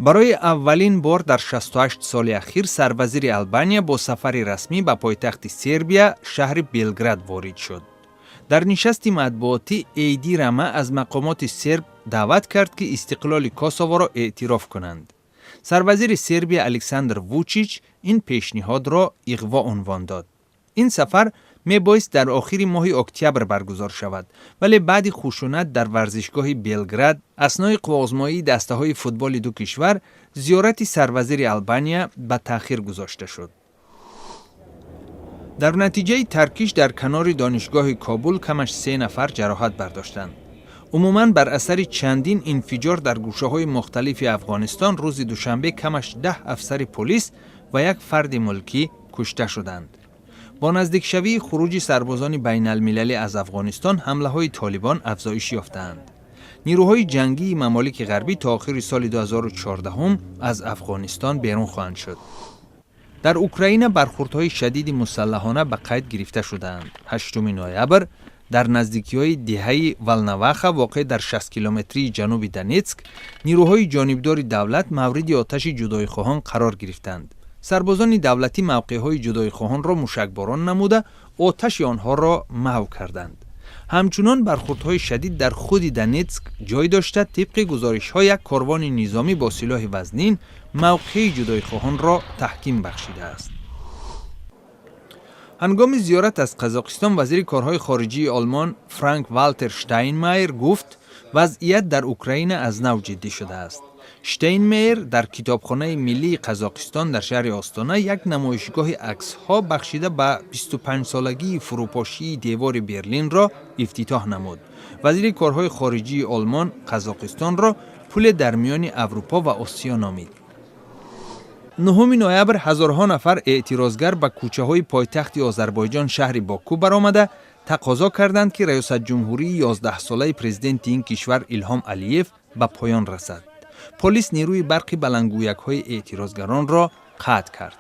Барои аввалин бор дар 68 соли ахир сарвазири Албания бо сафари расмӣ ба пойтахти Сербия, шаҳри Белград, ворид шуд. Дар нишасти матбуотӣ Эйди Рама аз мақомоти серб даъват кард, ки истиқлоли Косоворо эътироф кунанд. Сарвазири Сербия Александр Вучич ин пешниҳодро иғво унвон дод. Ин сафар мебоист дар охири моҳи октябр баргузор шавад, вале баъди хушунат дар варзишгоҳи Белград аснои қувваозмоии дастаҳои футболи ду кишвар зиёрати сарвазири Албания ба таъхир гузошта шуд. Дар натиҷаи таркиш дар канори донишгоҳи Кобул камаш се нафар ҷароҳат бардоштанд. Умуман, бар асари чандин инфиҷор дар гӯшаҳои мухталифи Афғонистон рӯзи душанбе камаш 10 афсари полис ва як фарди мулкӣ кушта шуданд. Бо наздикшавии хуруҷи сарбозони байналмилалӣ аз Афғонистон ҳамлаҳои Толибон афзоиш ёфтаанд. Нирӯҳои ҷангии мамолики ғарбӣ то охири соли 2014 аз Афғонистон берун хоҳанд шуд. Дар Украина бархурдҳои шадиди мусаллаҳона ба қайд гирифта шудаанд. 8 ноябр дар наздикиҳои деҳаи Волноваха, воқеъ дар 60 километрии ҷануби Донетск, нирӯҳои ҷонибдори давлат мавриди оташи ҷудоихоҳон қарор гирифтанд. Сарбозони давлатӣ мавқеъҳои ҷудоихоҳонро мушакборон намуда, оташи онҳоро маҳв карданд. Ҳамчунон бархурдҳои шадид дар худи Донетск ҷой дошта, тибқи гузоришҳо, як корвони низомӣ бо силоҳи вазнин мавқеи ҷудоихоҳонро таҳким бахшидааст. Ҳангоми зиёрат аз Қазоқистон вазири корҳои хориҷии Олмон Франк Валтер Штайнмайер гуфт, вазъият дар Украина аз нав ҷиддӣ шудааст. Штейнмейер дар Китобхонаи миллии Қазоқистон дар шаҳри Остона як намоишгоҳи аксҳо, бахшида ба 25-солагии фурӯпошии девори Берлинро, ифтитоҳ намуд. Вазири корҳои хориҷии Олмон Қазоқистонро пуле дар миёни Аврупо ва Осиё номид. 9 ноябр ҳазорҳо нафар эътирозгар ба кӯчаҳои пойтахти Озарбойҷон, шаҳри Боку, баромада, тақозо карданд, ки раёсатҷумҳурии 11-солаи президенти ин кишвар Илҳом Алиев ба поён расад. Полис нерӯи барқи баландгӯякҳои эътирозгаронро қатъ кард.